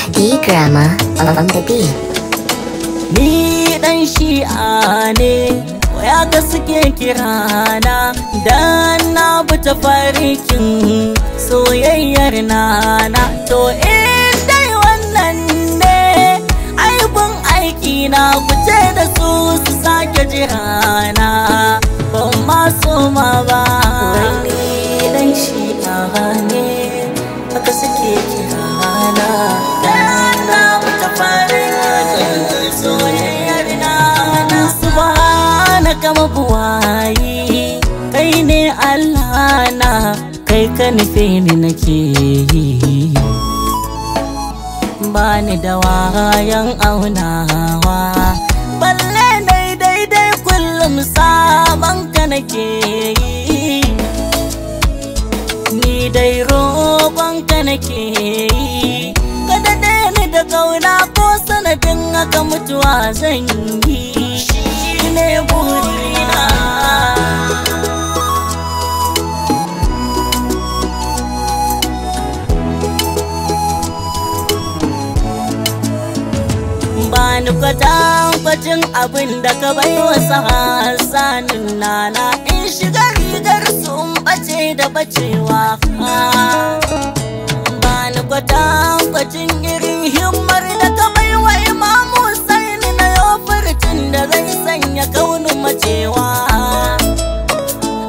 Mahdi Grandma on the beat. Ni dan shi'a ne, waya ka suke kirana, dan na bi tafarkin soyayyar nana. To in dai wannan ne aibun aiki na, kuce da su su sake jirana, ban ma so ma ba. Ni dan shi'a ne, haka suke kirana, dan na bi tafarkin soyayyar nana. Subhanaka mabuwayi, kai ne Allah na, kai ka nufe ni nake yi, bani da wayan aunawa, balle dai daidai kullum sabon ka nake yi, ni dai roƙon ka nake yi, ka daɗe ni da ƙauna ko sanadin haka mutuwa zan yi, shi ne burina. Bani kwatankwacin abin da ka bai wa sanin nana, in shiga rigar sun bace da bacewa. Bani kwatankwacin irin himmar da ka bai wa Imamu Husaini na yau furcin da zai sanya kaunin macewa.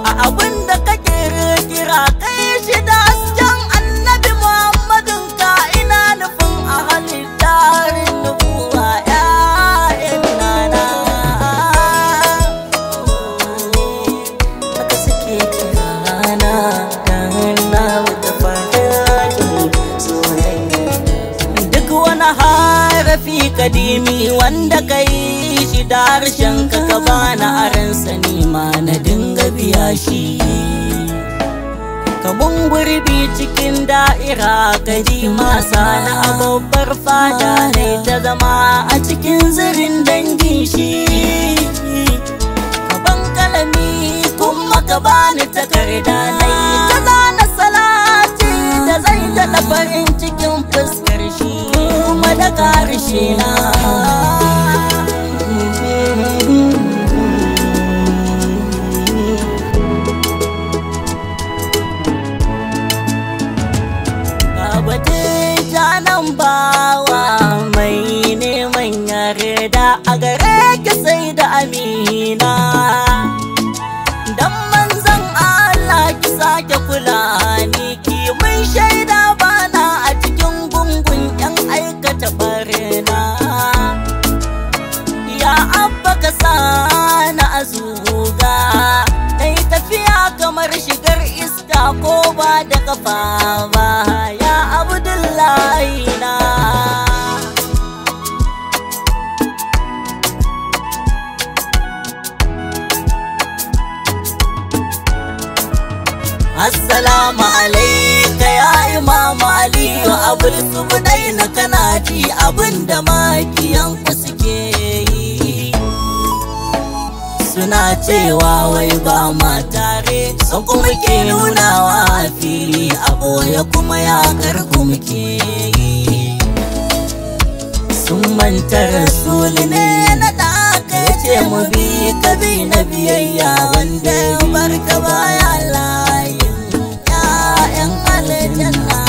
A abin da ka kirkira kai shi da hasken Annabi Muhammadin ka, ina nufin a halittarin nubuwa ‘ya'yan nana. Haka suke kirana, dan na wuta fadakin soyayya. Duk wani harafi kadimi wanda ka yi shi da harshen ka, ka bani aransa ni ma na dinga biya shi. Kamun gurbi cikin da'ira kadima sana a babbar fada ne ta zama a cikin zirin dangin shi. Kaban kalami kuma ka bani takarda nai ta zana salati da zai daɗa farin cikin fuskar shi kuma da ƙarshe na. Batun janan bawa mai neman yarda a gare ki sai da amina, dan manzon Allah ki sake kula ni, ki mun shaida bana a cikin gungun yan aikata barna. Ya abba ka sana azuga, dai tafiya kamar shigar iska ko ba da kafa ba, ya Abdullahi na. Assalamu alaika ya Imamu Aliyu Abul Subdaina, kana ji abinda makiyan ku suke yi, suna cewa wai ba ma tare, sun kuma ke nunawa a fili, a ɓoye kuma ya karku muke yi. Sun manta rasuli ne na ɗaka ya ce mu bi ka bi na biyayya, wanda ya barka baya layin ‘ya'yan aljanna.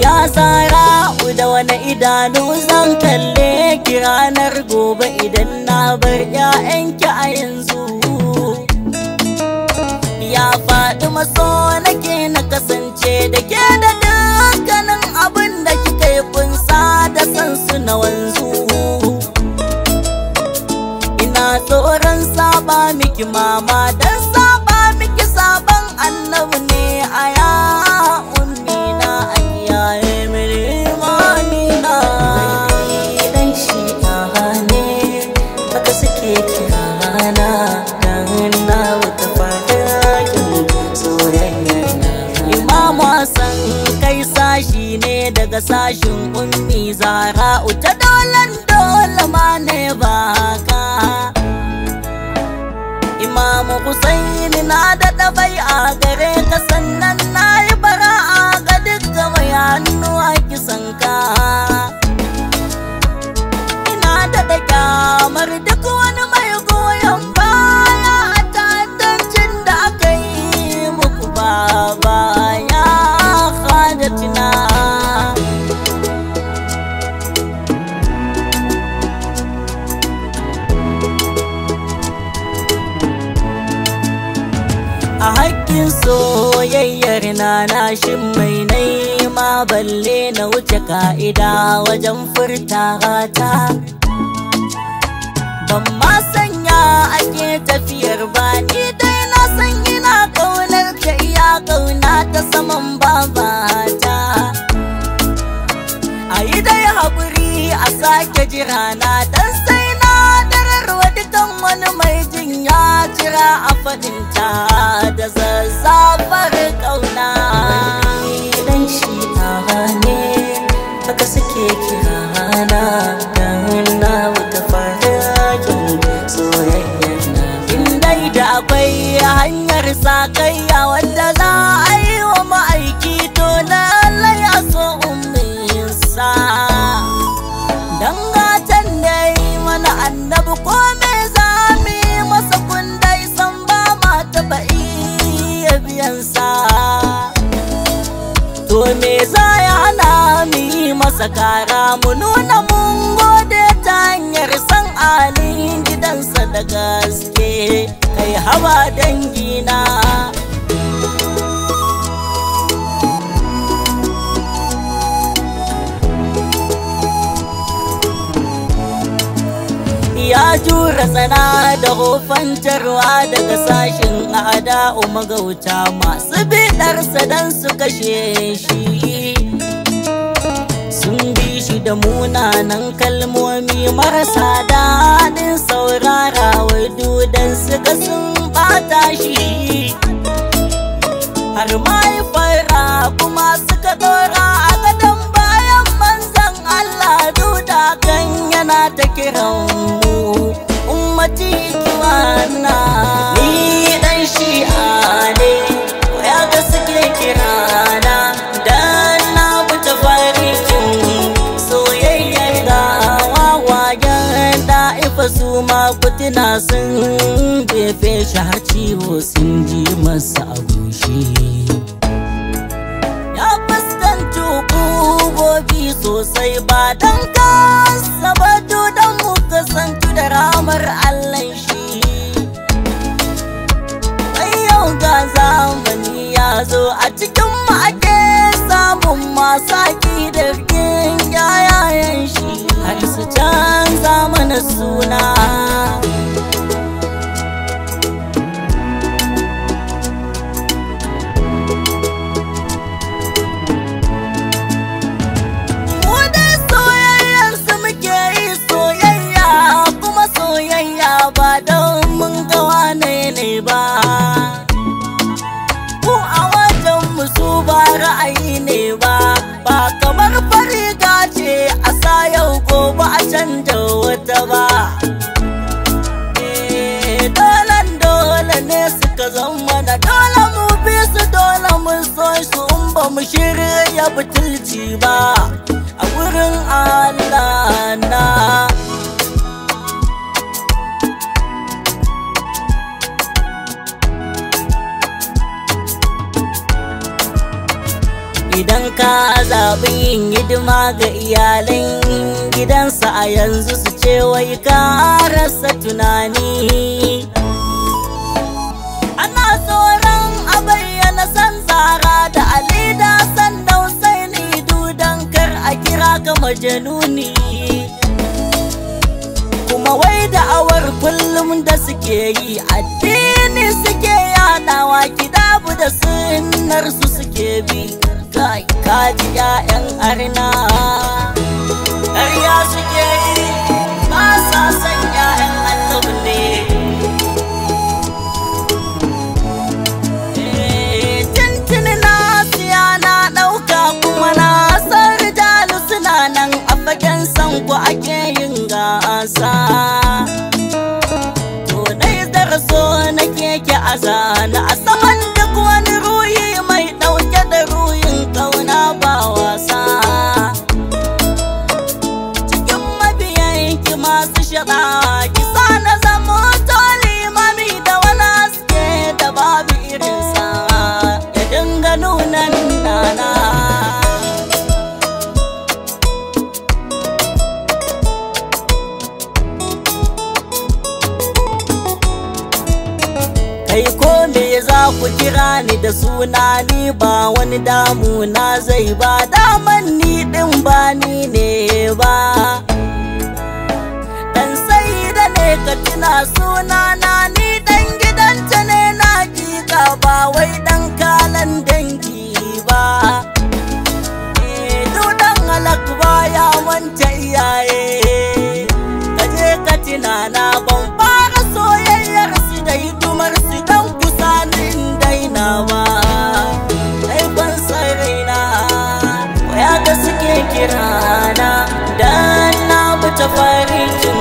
Ya Zara'u da wani idanu zan kalle ki ranar gobe idan na bar ‘ya'yanki a yanzu. Ya faɗi maso nake na kasance da ke da dukkanin abin da kika yi kunsa da san su na wanzu. Ina tsoron saba miki mama, dan saba miki sabon annabi ne a ya ummi na, a kiyaye mini imanina. Dan shi'a ne, haka suke kirana, dan na wuta fadakin soyayyar na. Imamu Hassan kai sashi ne daga sashin ummi Zara'u, ta dolan dole ma ne baka. Na daɗa bai'a gare ka, sannan na yi bara'a ga dukkan mai hannu a kisan ka. Ina daɗa kyamar duk wani mai goyon baya a ta'addancin da aka yi muku baba ya hadatina. A hakkin soyayyar na shin mai naima balle na wuce ka'ida wajen furta ta. Ban ma sanya ake tafiyar ba, ni dai na san ina ƙaunar ta iya ƙauna ta saman babata. A yi dai haƙuri a sake jira na, dan sai na dararwa dukan wani mai jinya jira a faɗinta da zazzafar ƙauna. Dan shi ne haka suke kirana, dan na wuta farakin soyayyar na. In dai da akwai hanyar sakayya wanda za a yi wa ma'aiki, to lallai a so umminsa. Dan gatan da yi mana annabi ko me za mu yi masa, kun dai san ba ma taɓa iya biyansa. To me za ya hana mu yi masa kara, mu nuna mun gode ta hanyar san alin gidansa da gaske, kai hawa dangina. Ya jura tsana da hofantarwa daga sashin ada'u magauta masu biɗarsa don su kashe shi. Sun bi shi da munanan kalmomi marasa daɗin saurara, wai dudan suka sun ɓata shi. Har mahaifar kuma suka ɗora a gadon bayan manzon Allah, duda kan yana ta kiran mu ummati kiwana. Ni dan shi'a ne, ya ga suke kirana, dan na bi tafarkin soyayyar da wawayen da'ifa su ma kutuna sun jefe shi har ciwo sun ji masa a goshi. Ya fuskanci hukumomi sosai ba dan kansa ba, don muka santu da ramar Allah shi. Ai yau ga zamani ya zo, a cikin mu ake samun masu aƙidar kin yayayen shi har su canza mana suna. Mu dai soyayyar su muke yi, soyayya kuma soyayya ba don mun ga wane ne ba. Mu a wajen mu su ba ra'ayi ne ba, ba kamar fariga ce a sa yau gobe a canja wata ba. Dolan dole ne suka zama da dole mu bi su, dole mun so su in ba mu shirya butulci ba a wurin Allah na. Idan ka zaɓi yin hidima ga iyalan gidansa a yanzu su ce wai ka rasa tunani. Ana tsoron a bayyana san Zara da Ali da san Husaini dudan kar a kira ka majanuni. Kuma wai da'awar kullum da suke yi addini suke yaɗawa, kitabu da sunnar su suke bi. Kai kaji 'ya'yan arna, ƙarya suke yi, ba sa son 'ya'yan annabi ne. Tuntuni na siya na ɗauka kuma na san rijalu suna nan a fagen san ku ake yin gasa. To dai daraso na keke a zana bushra. Kisa na zamo to limami da wani haske da babu irinsa, ya dinga nuna nana. Kai ko me za ku kira ni da suna, ni ba wani damu na zai ba, daman ni din ba ni ne ba. Dan sai da ne ka tuna suna na, ni dan gidanta ne na hakika, ba wai dan kalan dangi ba. Dudan halak baya manta iyaye, ka je ka tuna na ban fara soyayyar su da hidimar su dan kusa nin daina ba. Ai ban san raina waya da suke kirana, dan na bi ta farikin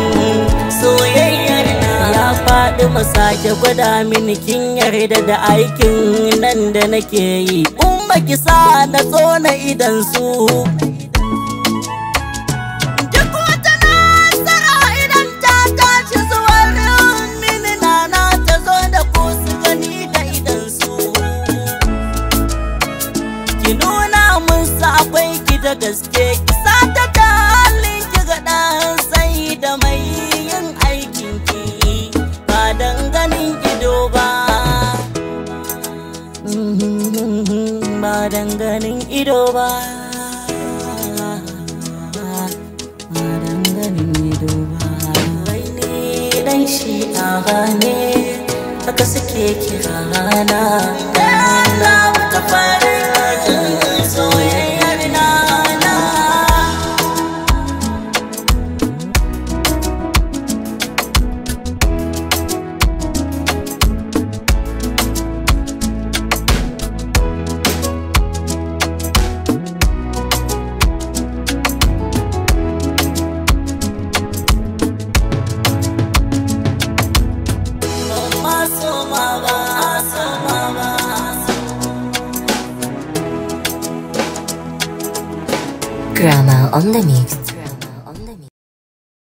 soyayyar na. Ya faɗi masake gwada mini kin yarda da aikin nan da nake yi, in baki sa na tsona idan su. Duk wata nasara idan ta tashi zuwar mini nana ta zo da ku su gani da idan su. Ki nuna mun sa akwai ki da gaske, ki sa ta talin ki ga ɗan sai da mai yin aikin ki, ba dan ganin ido ba. Ba dan ganin ido ba. Ba dan ganin ido ba. Wai ni dan shi'a ne, haka suke kirana. Na ta farin soyayyar nana. Grandma on the mix.